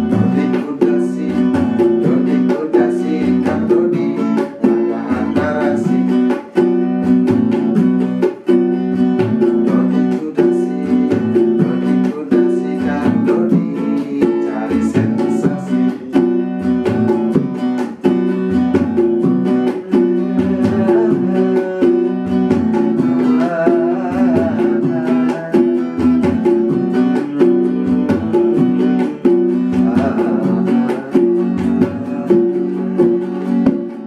Dodi Kudasi, Dodi Kudasi, Kang Dodi, ada tarasi. Dodi Kudasi, Dodi Kudasi, Kang Dodi, cari sensasi.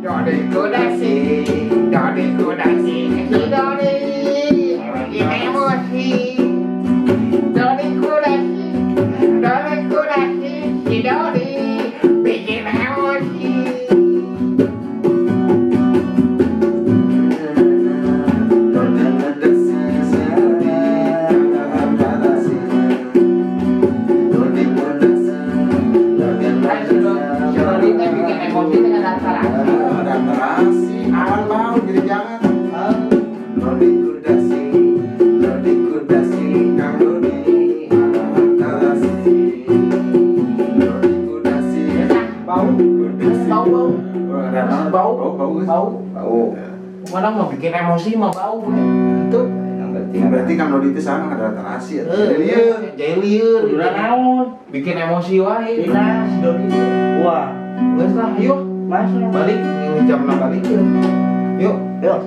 Dodi Kudasi, Dodi Kudasi, si Dodi bikin emosi. Dodi Kudasi, Dodi Kudasi, si Dodi bikin emosi. Dodi Kudasi, si Dodi, ada tarasi. Dodi Kudasi, Dodi Kan si Dodi teh bikin emosi dengan tarasi. Ada terasi, awan bau jadi jangan. Dodi Kudasi, Dodi Kudasi, Kang Dodi, ada tarasi. Dodi Kudasi, Bau, Kudasi. Bau, bau. Ada Bau. bau, bau, Bau. Bau. Mana mau bikin emosi mah bau. Itu. Yang berarti Berarti Kang Dodi itu sama ada terasi ya. Eh, Lieur. jadi lieur. Udah naon? Bikin emosi wae. Dina. Si Dodi. Wah, Geus lah, yuk. masa Balik, ini jam balik ya. Yuk. Yuk.